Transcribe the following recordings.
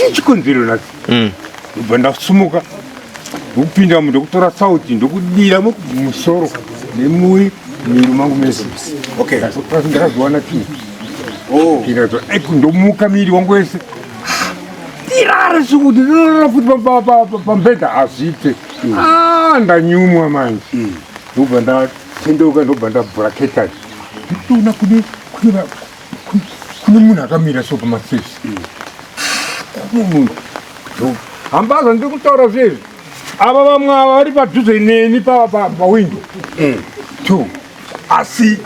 Chii chikonzero nhasi? Ndobva ndasumuka ndokupinda mu ndokutora sauti ndokudira mumusoro nemui muviri mangu mese. Okay. Ndakazowana tii. Oh. Ndomuka miri wangu wese. Ndirare sekuti ndinorara futi pambedha hazviite. Ah, ndanyumwa manje. Ndobva ndatendeuka ndobva ndabvura ketani. Nditoona kune kune kune munhu akamira so pamasteps. Kune munhu. Hambaza ndiri kutaura zvezvi. Ava vamwe ava vari padhuze neni pawindo. Two. Asi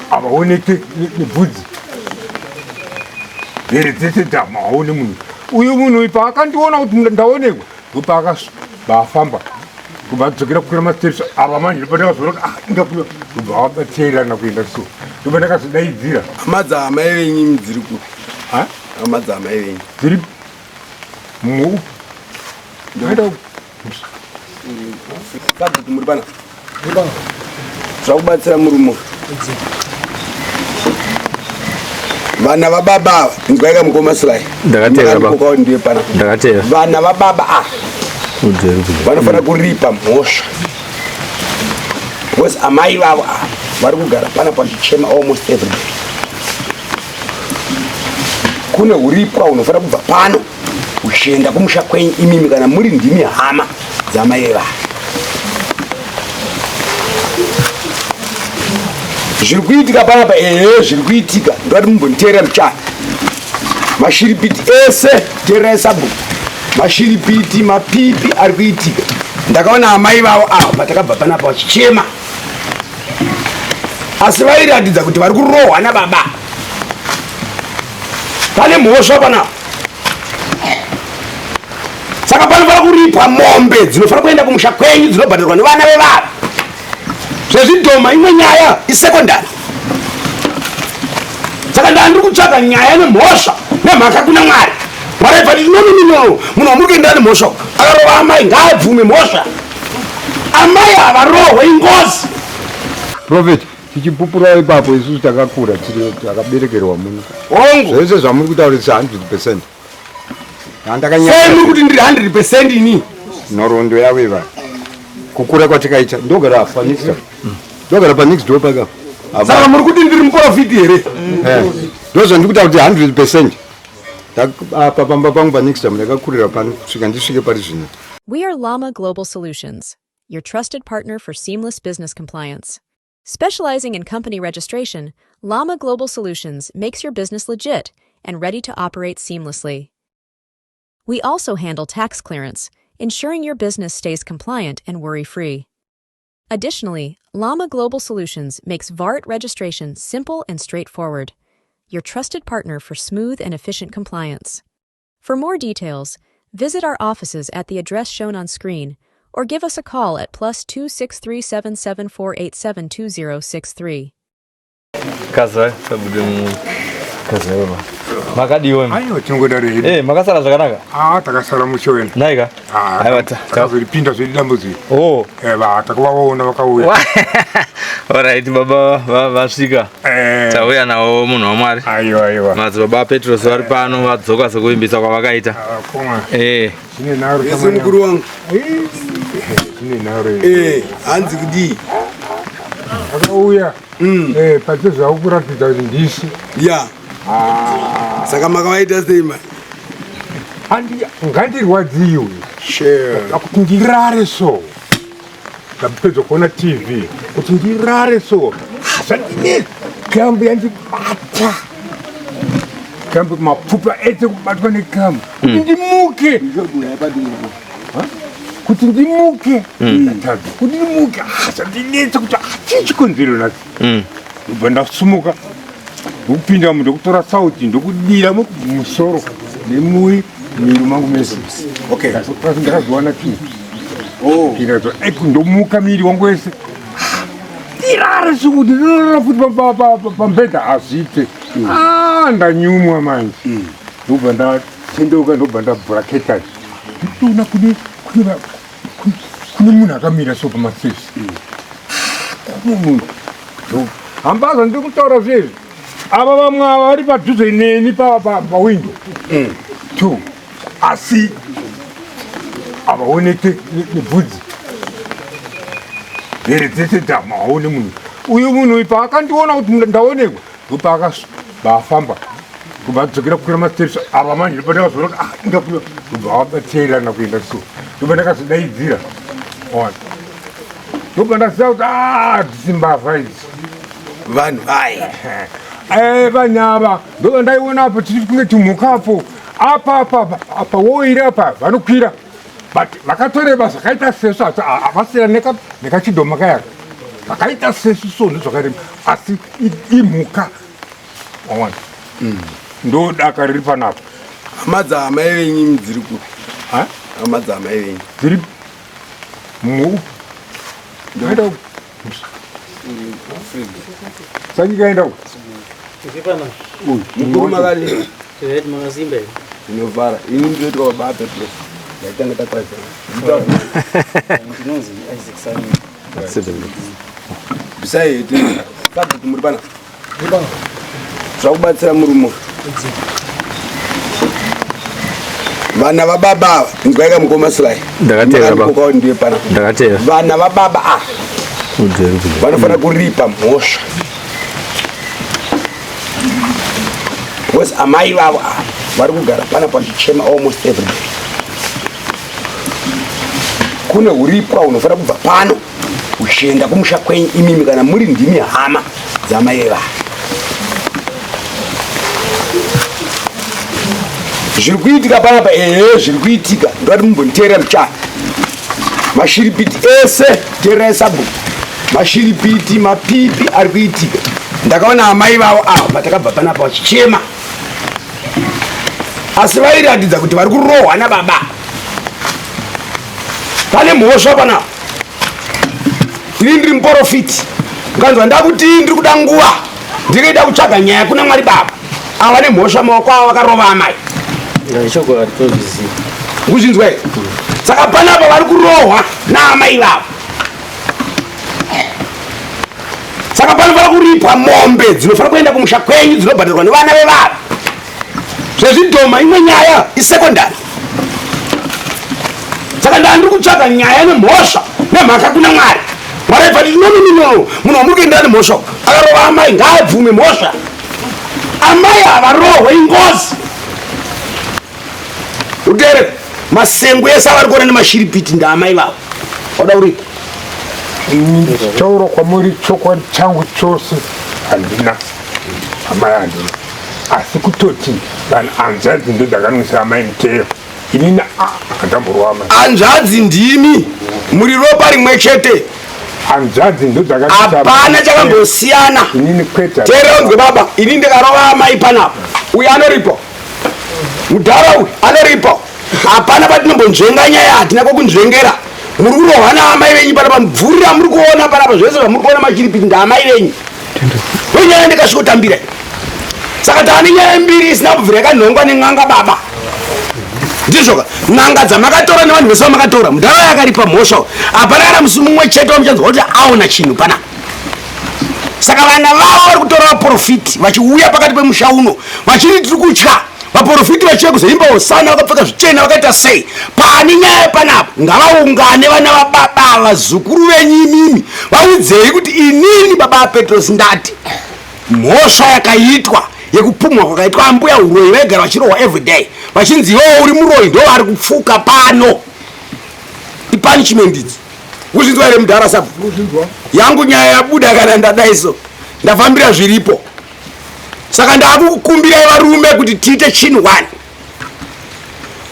havaoneke nebvudzi. Mhere dzese dzama haone munhu. Uyu munhu uyu paakandiona kuti ndaonekwa ndopaakafamba kubva adzokera kukwira masteps ava manje ndopandakazoona kuti ah ingakuya ndobva vabateerana kuenda so ndopandakazodaidzira. Hama dzaamai venyu dziri kupi? Hama dzaamai venyu dziri mu ndaenda sabhuku muri pana zvakubatsira murume vana vababa ava inzwaika mukoma silai ndakateera ndiye pana ndakateera vana vababa ava vanofanira kuripa mhosva because amai vavo ava vari kugara pana pachichema almost every day. Kune uripwa hunofanira kubva pano uchienda kumusha kwenyu imimi kana muri ndimi hama dzamai vevana. Zviri kuitika panapa ehe zviri kuitika ndovati mumbonditeerera muchana mashiripiti ese teererai sabhuku mashiripiti mapipi ari kuitika ndakaona amai vavo ava patakabva panapa vachichema asi vairatidza kuti vari kurohwa nababa pane mhosva panapa saka panofanira kuripwa mombe dzinofanira kuenda kumusha kwenyu dzinobhadharwa nevana vevanhu zvezvidhoma imwe nyaya isekondari saka ndandiri kutsvaga nyaya nemhosva nemhaka kuna mwari mwari aibva nditi no no no munhu wamuri kuendera nemhosva akarova amai ngaabvume mhosva amai havarohwe ingozi Prophet, tichipupurawo ipapo isusu takakura tiri takaberekerwa muno. Hongu. Zvese zvamuri kutaura is 100%. Sei muri kuti ndiri 100% ini? Nhoroondo yavo iva. Kukura kwatikaita ndogara apa next door. Ndogara pa next door paka. Saka muri kuti ndiri muprofiti here? Eh. Ndozvandiri kutaura kuti 100%. Apa pamba pangu pa next time ndakakurira pano kusvika ndisvike pari zvino. We are Llama Global Solutions, your trusted partner for seamless business compliance. Specializing in company registration, Llama Global Solutions makes your business legit and ready to operate seamlessly. We also handle tax clearance, ensuring your business stays compliant and worry-free. Additionally, Llama Global Solutions makes VART registration simple and straightforward, your trusted partner for smooth and efficient compliance. For more details, visit our offices at the address shown on screen or give us a call at +263 774 872063. Kaza sabude mu kaza baba. Makadiwa imi. Aiwa tinongodaro hedu. Eh, makasara zvakanaka. Ah, takasara mushe wena. Naika. Ah, Aiwa ta. Takazoripinda zvedu dambudziko. Oh. Eh, va takavaona vakauya. Alright baba vasvika. Eh. Tauya nawo munhu waMwari. Aiwa aiwa. Madzibaba Petros vari pano vadzoka sekuvimbisa kwavakaita. Ah, koma. Eh. Zvine nharo. Yesu mukuru wangu. Zvine nharo. Eh, hanzi kudii? Akauya. Eh, pache zvakuratidza kuti ndisu. Ya. Ah. Saka makavaita sei mai? Handi ngandirwadziwe. Sure. Kuti ndirare so. Ndapedza kuona TV kuti ndirare so. Zvandine kambu yandibata. Kambu mapfupa ese kubatwa nekambu. Kuti ndimuke. Kuti ndimuke. Ndatadza. Kuti ndimuke. Zvandinetsa kuti chii chikonzero nhasi. Ndobva ndasumuka. Ndokupinda mu ndokutora sauti ndokudira mumusoro nemui muviri mangu mese. Okay. Ndakazowana tii. Oh. Ndomuka miri wangu wese. Ndirare sekuti ndinorara futi pambedha hazviite. Ah, ndanyumwa manje. Ndobva ndatendeuka ndobva ndabvura ketani. Nditoona kune kune kune munhu akamira so pamasteps. Kune munhu. Hambaza ndiri kutaura zvezvi. Ava vamwe ava vari padhuze neni pawindo. 2 asi havaoneke nebvudzi here dzese dzama haone munhu uyu munhu uyu paakandiona kuti ndaonekwa ndopaakabafamba kubva adzokera kukwira masteps ava manje ndopandakazoona kuti ah ingakuya ndobva vabateerana kuenda so ndopa ndakazodaidzira ona ndopa ndaziva kuti ah dzisi mbavha idzi vanhu vaya eh, vanhu ava ndopa ndaiona apo tiri kunge tumhuka apo apa apa apa woiri apa vanokwira but vakatoreba zvakaita sesu asi havasina nekachidhoma kayaka vakaita sesu so ndozvakareba asi imhuka wawana mm. ndo daka riri panapa hama dzaamai venyu dziri kupi hama dzaamai venyu dziri mu ndoenda sanyika enda mukuru makadii ndinovhara ini ndinoitwa baba apetros ndaitanga takwazana ndinonzi isaac sanyika bisai heti sabhuku muri pana zvakubatsira murume vana vababa ava inzwaika mukoma silai ndakateera ndiye pana ndakateera vana vababa ava vanofanira kuripa mhosva because amai vavo ava vari kugara pana pachichema almost every day kune uripwa unofanira kubva pano uchienda kumusha kwenyu imimi kana muri ndimi hama dzamai vevana zviri kuitika panapa ehe zviri kuitika ndovati mumbonditeerera muchana mashiripiti ese teererai sabhuku mashiripiti mapipi ari kuitika ndakaona amai vavo ava patakabva panapa vachichema asi vairatidza kuti vari kurohwa nababa pane mhosva panapa ini ndiri muporofiti ukanzwa ndakuti ndiri kuda nguva ndinoida kutsvaga nyaya kuna mwari baba ava vane mhosva maoko avo vakarova amai kuzvinzwa here saka panapa vari kurohwa naamai vavo saka panofanira kuripwa mombe dzinofanira kuenda kumusha kwenyu dzinobhadharwa nevana vevava zvezvidhoma imwe nyaya isekondari saka ndandiri kutsvaga nyaya nemhosva nemhaka kuna mwari mwari aibva titi nononono munhu wamuri kuendera nemhosva akarova amai ngaabvume mhosva amai havarohwe ingozi utere masengu ese avari kuona nemashiripiti ndaamai vavo wada uripo Taura kwamuri chokwadi changu chose handina amai handina asi kutoti vanhu hanzvadzi ndodzakanwisa amai muteyo inini handamborwa amai hanzvadzi ndimi muri ropa rimwe chete hanzvadzi ndodzakahapana Hapana chakambosiyana inini kwete teerera unzwe baba ini ndikarova amai panapa uyu anoripo mudhara uyu anoripo hapana patinombonzvenga nyaya hatina kwokunzvengera muri kurohwa naamai venyu panapa mubvuri ramuri kuona panapa zvese zvamuri kuona machiripiti ndaamai venyu ndonyaya ndikasvikotambira saka taane nyaya mbiri isina kubvira yakanhongwa nen'anga baba ndizvoka n'anga dzamakatora nevanhu vese vamakatora mudhara yakaripa mhosva hapana kana musi mumwe chete wamuchanzwa kuti aona chinhu panapa saka vana vavo vari kutora vaprofiti vachiuya pakati pemusha uno vachiri tiri kutya vaprofiti vachiuya kuzoimba hosana vakapfeka zvichena vakaita sei pane nyaya panapa ngavaungane vana vababa vazukuru venyu imimi vaudzei kuti inini baba apetrosi ndati mhosva yakaitwa yekupumwa kwakaitwa ambuya uroyi vaigara vachirohwa everyday vachinzi iwewo uri muroyi ndo vari kupfuka pano ipunishment idzi kuzvinzwa here mudhara sabu yangu nyaya yabuda kana ndadai so ndafambira zviripo saka ndakukukumbirai varume kuti tiite chinhu one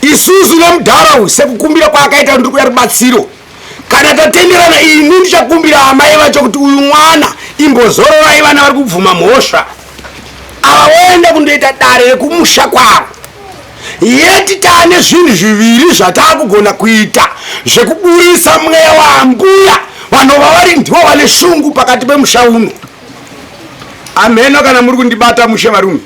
isusu nemudhara uyu sekukumbira kwaakaita ndiri kuda rubatsiro kana tatenderana ini ndichakumbira amai vacho kuti uyu mwana imbozororai vana vari kubvuma mhosva ava voenda kundoita dare rekumusha kwavo yeti taane zvinhu zviviri zvataakugona kuita zvekuburisa mweya waambuya vanova vari ndivo vane shungu pakati pemusha uno amheno kana muri kundibata mushe varume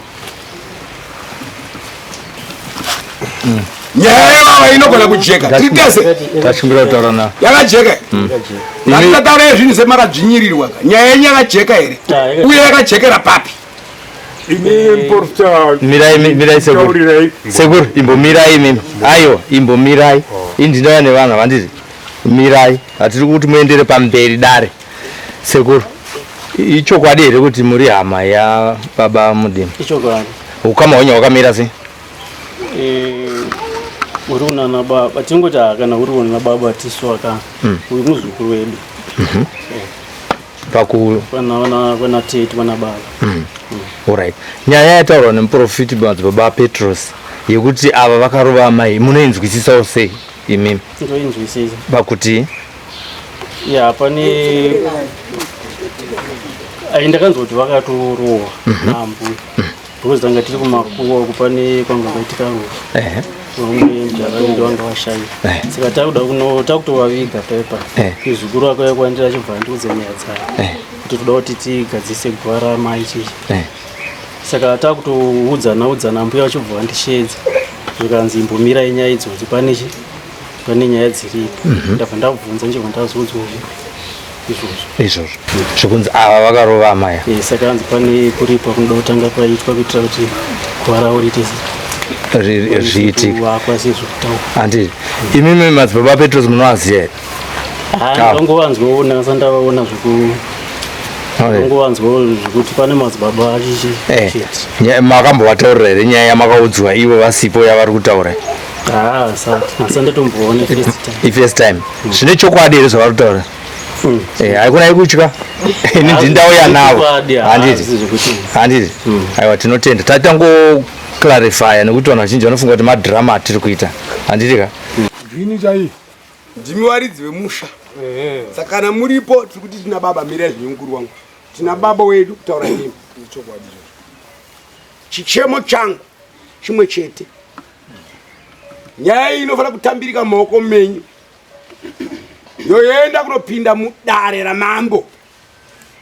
mm. nyaya yevava inogona kujeka tiri tese tashumbira kutaura navo yakajeka mm. ngatitataura zvinhu semakadzvinyirirwa nyaya yenyu yakajeka here uye yakajekera papi Inini muprofita Mirai mirai sekuru. Taurirai. Sekuru imbomirai imimi. Aiwa imbomirai. Ini ndinouya nevanhu havanditi. Mirai. Hatiri kuti muendere pamberi dare. Sekuru. Ichokwadi here kuti muri hama yababa Mudini? Ichokwadi. Ukama hwenyu hwakamira sei? Eh, uri kunana baba tingoti ah, kana uri kunana baba tisu aka uyu muzukuru wedu. Paku Pana vana vana tete vana baba. Alright. Nyaya yataurwa nemuprofiti madzibaba Petros yekuti ava vakarova amai munoinzwisisawo sei imimi? Ndoinzwisisa. Pakuti Ya pane ai ndakanzwa kuti vakatorohwa naambuya. Because tanga tiri kumakuwa uku pane kwanga kwaitika rufu. Ehe. Vamwe mudhara vanga vashaya. Eh. Saka takuda kuno takutovaviga pepa. Eh. Muzukuru wake uya kwandiri achibva andiudza nyaya dzake. Eh. Kuti toda kuti tigadzise guva ramai chichi. Eh. Saka takutoudzana udzana mbuya vachibva vandisheedza. Zvikanzi imbomirai nyaya idzodzi pane chi pane nyaya dziripo. Ndabva ndabvunza ndichibva ndazoudzwa izvozvo. Izvozvo. Zvokunzi ava vakarova amai. Eh, saka hanzi pane kuripa kunoda kutanga kwaitwa kuitira kuti guva ravo riite Zviitika. kuvakwa sezvokutaura. Handiti. Imimi madzibaba Petros munovaziva here? Ah, ndangovanzwawo ndakasa ndavaona zveku ndangovanzwawo zvekuti pane madzibaba achichi Eh. chete. Makambovataurira here nyaya yamakaudzwa ivo vasipo yavari kutaura? Ah, sati nhasi ndatomboona first time. Ifirst time. Zvine chokwadi here zvavari kutaura? Eh, haikuna ikutya. Ini ndini ndauya navo. Chokwadi, Handiti. hazvisi zvekuti Handiti. Aiwa tinotenda. Tatango clarifya nekuti vanhu vazhinji vanofunga kuti madrama atiri kuita. Handiti ka? Ndini chaiye. Ndimi varidzi vemusha. Saka kana muripo tiri kuti tina baba mirai zvenyu mukuru wangu. Tina baba wedu kutaura inini. Chichemo changu chimwe chete. Nyaya iyi inofanira kutambirika mumaoko menyu. Yoenda kunopinda mudare ramambo.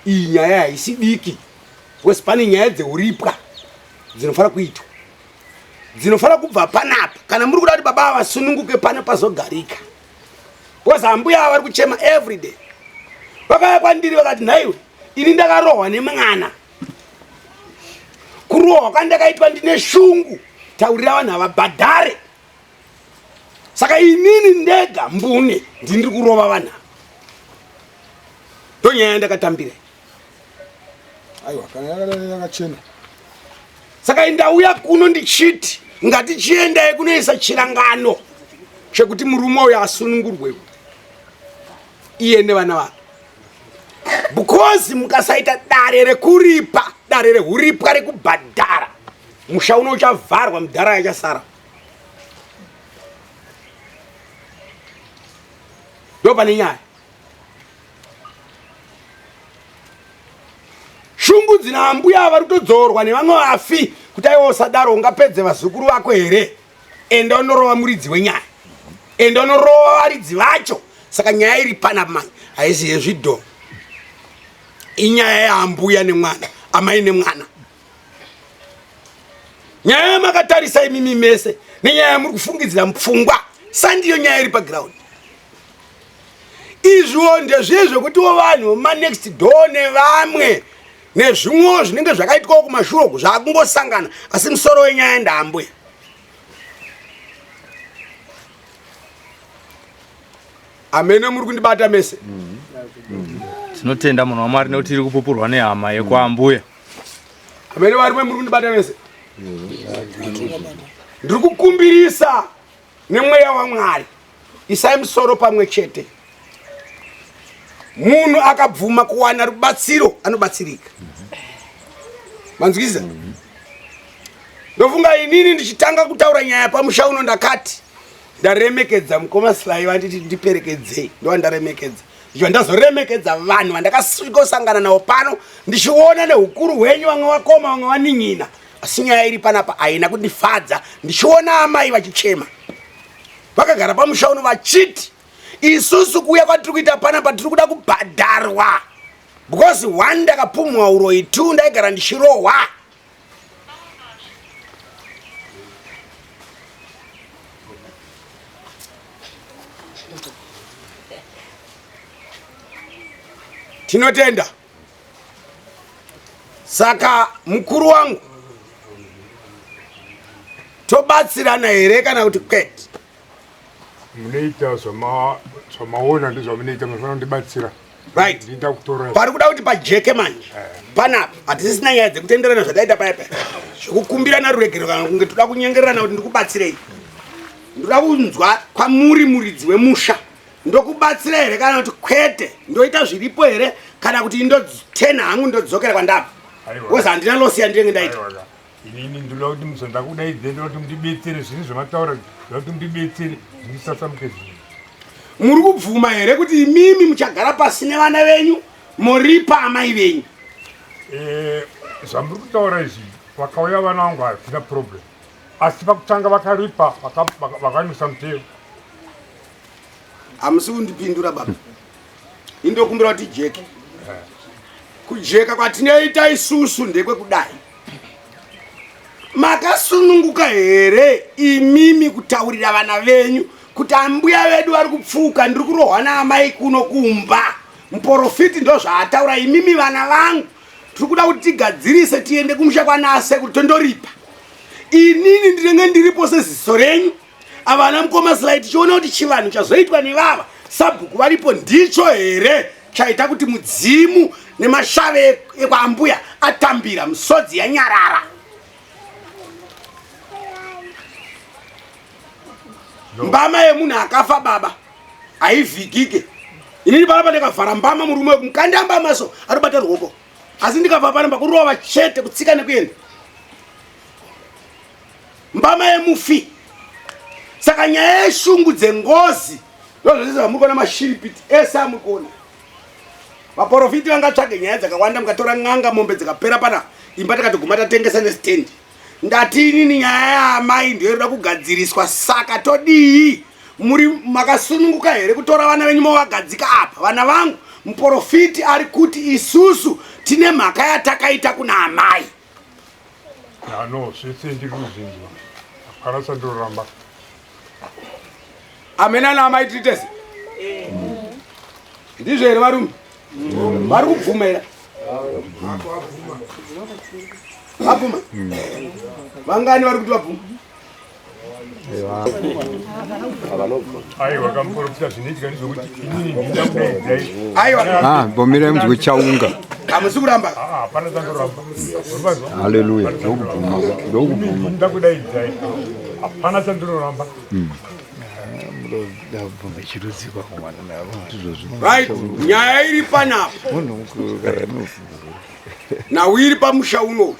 Iyi nyaya haisi diki. Because pane nyaya dzeuripwa dzinofanira kuitwa. Dzinofanira kubva panapa. Kana muri kuda kuti baba ava vasununguke pano pazogarika. Because ambuya ava vari kuchema everyday. Vakauya kwandiri vakati nhaiwe ini ndakarohwa nemwana. Kurohwa kwandakaitwa ndine shungu. Taurira vanhu ava bhadhare. Saka inini ndega mbune ndini ndiri kurova vanhu ava. Ndonyaya yandakatambira. Aiwa kana yakadai yakachena. Saka ndauya kuno ndichiti ngatichiendai kunoisa chirangano chekuti murume uyu asunungurwe iye nevana vake. Because mukasaita dare rekuripa, dare rehuripwa rekubhadhara, musha uno uchavharwa, mudhara yachasara. Ndo pane nyaya. Shungu dzina ambuya vari kutodzorwa nevamwe vafi kuti aiwa usadaro ungapedze vazukuru vako here? Enda unorova muridzi wenyaya. Enda unorova varidzi vacho. Saka nyaya iri panapa manje haisi yezvidhoma. Inyaya yaambuya nemwana, amai nemwana. Nyaya yamakatarisa imimi mese nenyaya yamuri kufungidzira mupfungwa sandiyo nyaya iri paground. Izviwo ndezviye zvekutiwo vanhu vemanext door nevamwe nezvimwewo zvinenge zvakaitwawo kumashure uku zvakungosangana, asi musoro wenyaya ndaambuya. Amene muri kundibata mese. Tinotenda munhu waMwari nekuti tiri kupupurwa nehama yekwaambuya. Amene varume muri kundibata mese. Ndiri kukumbirisa nemweya waMwari, isai musoro pamwe chete. Munhu akabvuma kuwana rubatsiro anobatsirika. Manzwisa? Ndofunga inini ndichitanga kutaura nyaya pamusha uno ndakati ndaremekedza mukoma Sly vanditi ndiperekedzei, ndova ndaremekedza. Ndichibva ndazoremekedza vanhu vandakasvikosangana navo pano ndichiona neukuru hwenyu, vamwe vakoma vamwe vanin'ina, asi nyaya iri panapa haina kundifadza. Ndichiona amai vachichema vakagara pamusha uno vachiti isusu kuuya kwatiri kuita panapa tiri kuda kubhadharwa because one ndakapumhwa uroyi, two ndaigara ndichirohwa. Tinotenda. Saka mukuru wangu Tobatsirana here kana kuti kwete? Munoita zvamaona ndizvamunoita, munofanira kundibatsira. Right. Ndinoda kutora. Pari kuda kuti pajeke manje. Panapa hatisisina nyaya dzekutenderana zvataita paya paya. Zvekukumbirana ruregero kana kunge toda kunyengererana kuti ndikubatsirei. Ndoda kunzwa kwamuri muridzi wemusha. Ndokubatsira here kana kuti kwete? Ndoita zviripo here kana kuti indotena hangu ndodzokera kwandabva? Because handina loss yandinenge ndaita. Inini ndoda kuti muzondakudaidze, ndoda kuti mundibetsere zviri zvamataura, ndoda kuti mundibetsere zvisasamuke zvinhu. Muri kubvuma here kuti imimi muchagara pasi nevana venyu moripa amai venyu? Eh, zvamuri kutaura izvi, vakauya vana vangu hazvina problem, asi pakutanga vakaripa vakanusa mutemo. Hamusi kundipindura baba. Indokumbira kuti jeke. Kujeka kwatinoita isusu ndekwekudai. Makasununguka here imimi kutaurira vana venyu kuti ambuya vedu vari kupfuka, ndiri kurohwa naamai kuno kumba? Muporofiti ndozvaataura. Imimi vana vangu, tiri kuda kuti tigadzirise tiende kumusha kwanasekuru tondoripa. Inini ndinenge ndiripo seziso renyu. Ava ana mukoma Sly tichiona kuti chivanhu chazoitwa nevava sabhuku varipo ndicho here chaita kuti mudzimu nemashave ekwaambuya atambira musodzi yanyarara. Mbama yemunhu akafa baba haivhikike. Inini panapa ndikavhara mbama murume wekumukanda mbama so aribata ruoko, asi ndikabva panapa kurova chete kutsika nekuenda mbama yemufi. Saka nyaya yeshungu dzengozi ndozvese zvamuri kuona mashiripiti ese amuri kuona. Vaporofiti vangatsvage nyaya dzakawanda, mukatora n'anga mombe dzikapera pana imba takatoguma tatengesa nesitendi. Ndati inini nyaya yaamai ndiyo inoda kugadziriswa, saka todii? Muri makasununguka here kutora vana venyu movagadzika apa? Vana vangu, muporofiti ari kuti isusu tine mhaka yatakaita kuna amai. No, zvese ndiri kuzvinzwa, hapana chandoramba. Amene ana amai tiri tese ndizvo here varume? Vari kubvuma here? Vabvuma? Vangani vari kuti vabvuma? Aiwa, kamuporofita zvinoitika ndezvekuti inini ndinoda kudaidzai. Aiwa. Ah, mbomirai munzwe chaunga. Hamusi kuramba? Ah, hapana chandoramba. Uri Haleluya, ndokubvuma, ndokubvuma. Ndinoda kudaidzai. Hapana chandinoramba. Right, nyaya iri panapa nhau iri pamusha unoyu,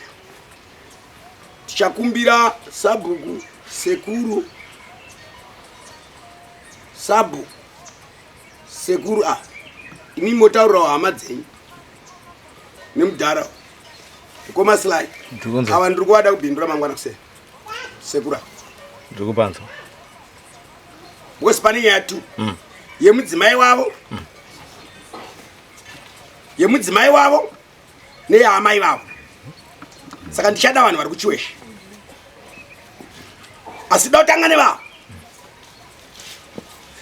tichakumbira sabhuku sekuru, sabhuku sekuru a imi motaurirawo hama dzenyu nemudhara mukoma Sly. Ndikunzwa. Ava ndiri kuvada kubhindura mangwana kuseni sekuru ava. Ndiri kupanzwa. Because pane nyaya tu yemudzimai wavo, yemudzimai wavo neyaamai vavo. Saka ndichada vanhu vari kuchiweshe, asi da kutanga nevavo.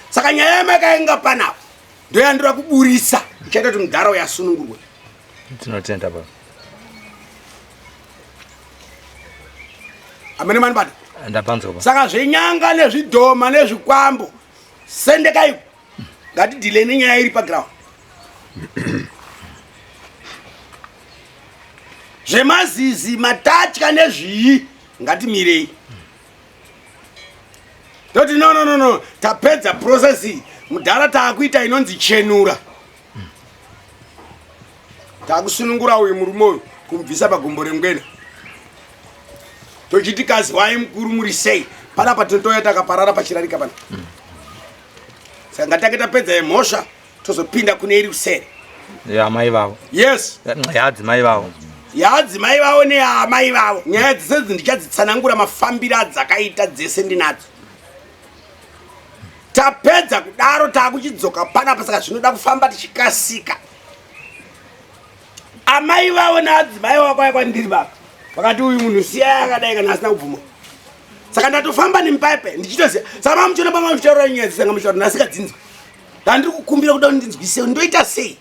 Saka nyaya yamakaenga panapa ndoyandira kuburisa, ichaita kuti mudhara uyo asunungurwe. Tinotenda baba. Amene manibata. Ndapanzwa baba. Saka zvenyanga nezvidhoma nezvikwambo sendekai, ngatidhile nenyaya iri paground. Zvemazizi matatya nezvii ngatimirei, toti no no no no, tapedza process iyi mudhara, taakuita inonzi chenura, taakusunungura uyu murume uyu kumubvisa pagombo rengwena. Tochiti kazi wai mukuru muri sei panapa, tinotouya takaparara pachirarika pana. Saka ngatange tapedza yemhosva, tozopinda kune iri kuseri. Yaamai vavo. Yes. Yaadzimai vavo. Yaadzimai vavo neyaamai vavo. Nyaya dzese idzi ndichadzitsanangura mafambiro adzakaita, dzese ndinadzo. Tapedza kudaro taakuchidzoka panapa, saka zvinoda kufamba tichikasika. Amai vavo naadzimai vavo kwaya kwandiri baba vakati uyu munhu siyai akadai kana asina kubvuma. Saka ndatofamba nemupaipe ndichitoziva. Saka mamuchiona pamamuchitaura nyaya dzisanga muchitaura ndasikadzinzwa, ndandiri kukumbira kuda kuti ndinzwise ndoita sei.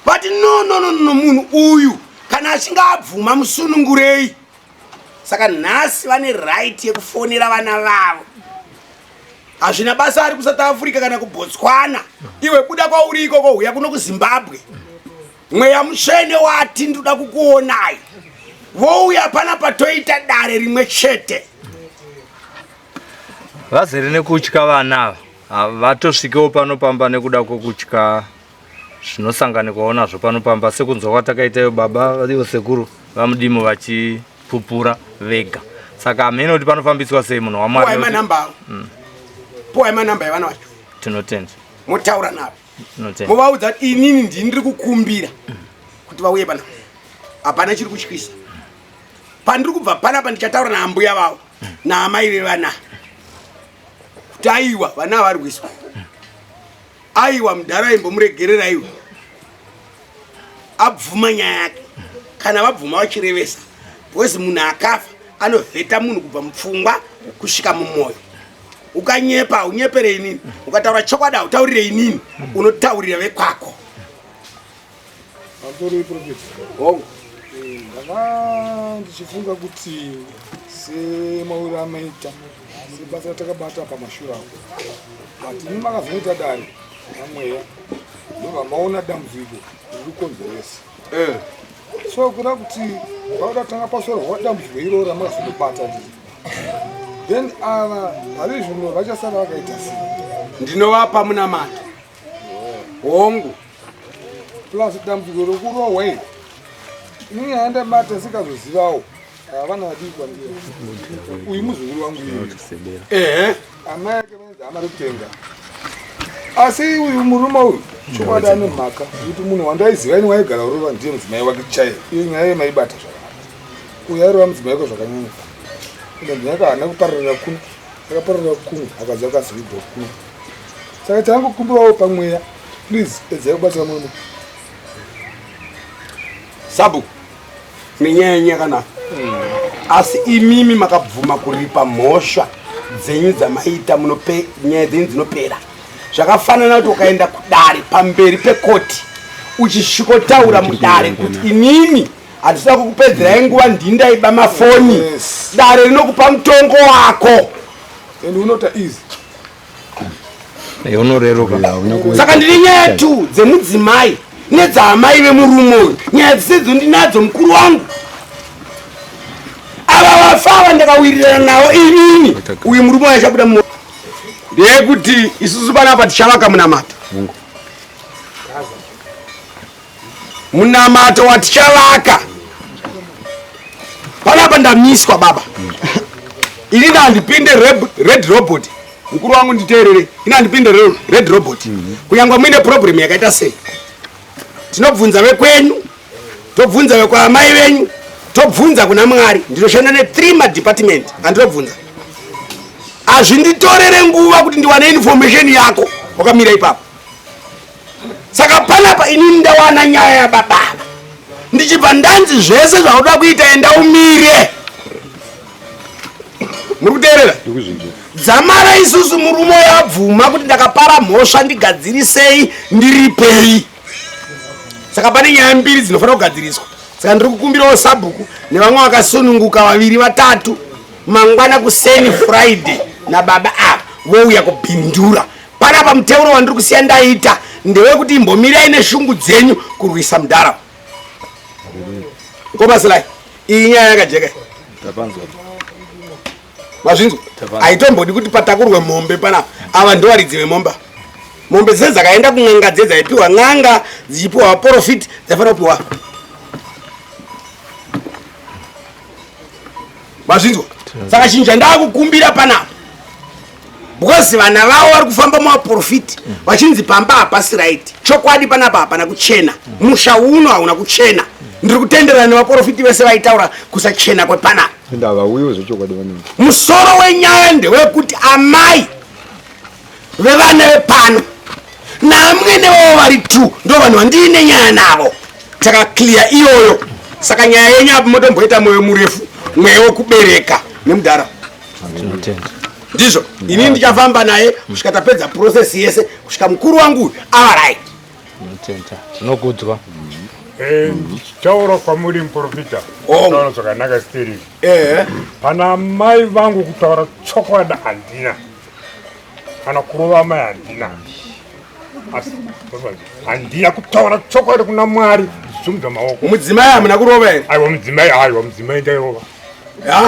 But no no no no, munhu uyu kana achinge abvuma musunungurei. Saka nhasi vane right yekufonera vana vavo. Hazvina basa ari kuSouth Africa kana kuBotswana. Iwe buda kwauri ikoko huya kuno kuZimbabwe. Mweya mutsvene wati ndoda kukuonai. Vouya panapa toita dare rimwe chete. Vazere nekutya vana ava vatosvikewo pano pamba nekuda kwekutya zvinosanganikwawo nazvo pano pamba sekunzwa kwatakaita iyo baba ivo sekuru vamudimo vachipupura vega saka hameno kuti panofambiswa sei munhu wamwari manamba avo mm. puwai manamba evana vacho tinotenda motaura navo movaudza kuti inini ndini ndiri kukumbira kuti vauye pana hapana chiri kutyisa pandiri kubva panapa ndichataura naambuya vavo naamai vevana kuti aiwa vana vari kuiswa aiwa mudhara imbomuregerera iwe abvuma nyaya yake kana vabvuma vachirevesa because munhu akafa anovheta munhu kubva mupfungwa kusvika mumwoyo ukanyepa haunyepere inini ukataura chokwadi hautaurire inini unotaurira vekwako Pamusoro prophet. Hongu. Eh, ndanga ndichifunga kuti semauro amaita sebasa ratakabata pamashure apo but imi makazoita dare namweya ndobva maona dambudziko riri kukonzeresa eh. so kuda kuti vakuda kutanga pasorwa dambudziko iroro ramakazondobata ndiri then ava vari zvino vachasara vakaita sei ndinovapa munamato hongu plus dambudziko rokurohwa iri inini handabata sikazozivawo havana vadii kwandiri uyu muzukuru wangu iyu ehe amai ake vanzi hama rekutenga asi uyu murume uyu chokwadi ane mhaka yekuti munhu wandaiziva ini waigara urova ndiye mudzimai wake chaiye iyo nyaya yemaibata zvakanaka uyu airova mudzimai wake zvakanyanya ende mudzimai wake haana kupararira kuno akapararira kuno akadzi akazivigwa kuno saka changokumbirawo pamweya please edzai kubatsira murume sabhuku nenyaya yenyu yakanaka asi imimi makabvuma kuripa mhosva dzenyu dzamaita munope nyaya dzenyu dzinopera zvakafanana kuti ukaenda kudare pamberi pekoti uchisvikotaura mudare kuti inini handisida kukupedzerai nguva ndini ndaiba mafoni Yes. dare rinokupa mutongo wako and unota easy unoreruka saka ndine nyaya tu dzemudzimai nedzaamai vemurume uyu nyaya dzisedzo ndinadzo mukuru wangu ava vafa ava ndakawirirana navo inini uyu murume uyu achabuda mu ndeyekuti isusu panapa tichavaka munamato munamato watichavaka panapa ndamiswa baba ini ndandipinde red robot mukuru wangu nditeerere ini handipinde red robot kunyangwa muine problem yakaita sei tinobvunza vekwenyu tobvunza vekwaamai venyu tobvunza kuna mwari ndinoshanda ne3 madepartment andinobvunza hazvinditorere nguva kuti ndiwane information yako wakamira ipapo saka panapa inini ndawana nyaya yabababa ndichibva ndanzi zvese zvauda kuita enda umire muri kuteerera dzamara isusu murume yabvuma kuti ndakapara mhosva ndigadzirisei ndiripei saka pane nyaya mbiri dzinofanira kugadziriswa saka ndiri kukumbirawo sabhuku nevamwe vakasununguka vaviri vatatu mangwana kuseni friday nababa ava vouya kubhindura panapa muteuro wandiri kusiya ndaita ndewekuti imbomirai neshungu dzenyu kurwisa mudhara kobasilai iyi nyaya yakajeka mazvinzwa haitombodi kuti patakurwe mombe panapa ava ndovaridzi vemombe mombe dzese dzakaenda kun'anga dze dzaipiwa n'anga dzichipiwa vaprofiti dzaifanira kupiwa mazvinzwa saka chinhu chandakukumbira panapa because vana vavo vari kufamba muvaprofiti vachinzi pamba hapasi right chokwadi panapa hapana kuchena musha uno hauna kuchena ndiri kutenderana nevaprofiti vese vaitaura kusachena kwepanapa ndavauyiwo zvechokwadi vanenge musoro wenyaya ndewekuti amai vevana vepano naamwene vavo vari t ndo vanhu vandiine nyaya navo takaclear iyoyo saka nyaya yenyu apo motomboita mwoyo murefu mweya wekubereka nemudhara ndizvo ini ndichafamba naye kusvika tapedza process yese kusvika mukuru wangu uyu ava right tinokudzwa. Eh, ndichitaura kwamuri muprofita. Oh. Taura zvakanaka stereki. Ehe. Pana mai vangu kutaura chokwadi handina. Kana kurova mai handina. Asi handina kutaura chokwadi kuna Mwari ndichisimudza maoko. Mudzimai hamuna kurova here? Aiwa mudzimai, aiwa mudzimai ndairova.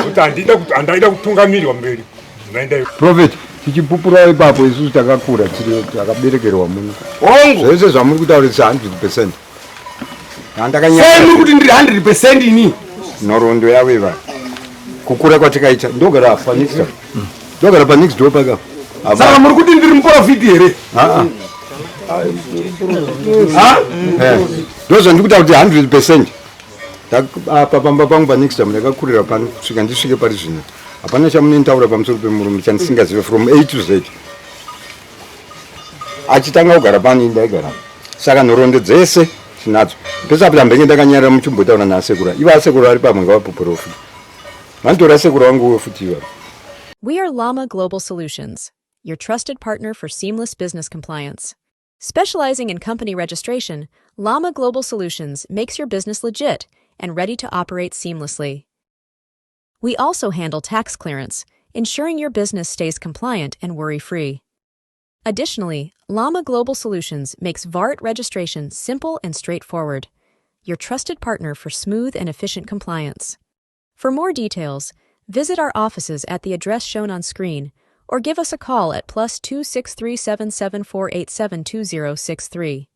Kuti handida kuti handaida kutungamirirwa mberi. Mudzimai ndairova. Prophet, tichipupura ipapo isusu takakura tiri takaberekerwa muno. Hongu. Zvese zvamuri kutaura is 100%. Handakanyanya. Sei muri kuti ndiri 100% ini? Nhoroondo yavo iva. Kukura kwatikaita ndogara apa next door. Ndogara pa next door paka. Saka muri kuti ndiri muprofiti here? Ah ah. Ha? Eh. Ndozvandiri kutaura kuti 100%. Apa pamba pangu pa next time ndakakurira pano kusvika ndisvike pari zvino. Hapana chamunonitaura pamusoro pemurume chandisingazive from A to Z. Achitanga kugara pano ini ndaigara. Saka nhoroondo dzese tinadzo. Pese apo ndambenge ndakanyarara muchimbotaura naasekuru. Ivo asekuru vari pamwe ngavapupurewo futi. Vanotora sekuru vanguwo futi ivavo. We are Llama Global Solutions, your trusted partner for seamless business compliance. Specializing in company registration, Llama Global Solutions makes your business legit and ready to operate seamlessly. We also handle tax clearance, ensuring your business stays compliant and worry free. Additionally, Llama Global Solutions makes VART registration simple and straightforward, your trusted partner for smooth and efficient compliance. For more details, visit our offices at the address shown on screen or give us a call at +263 774 872063.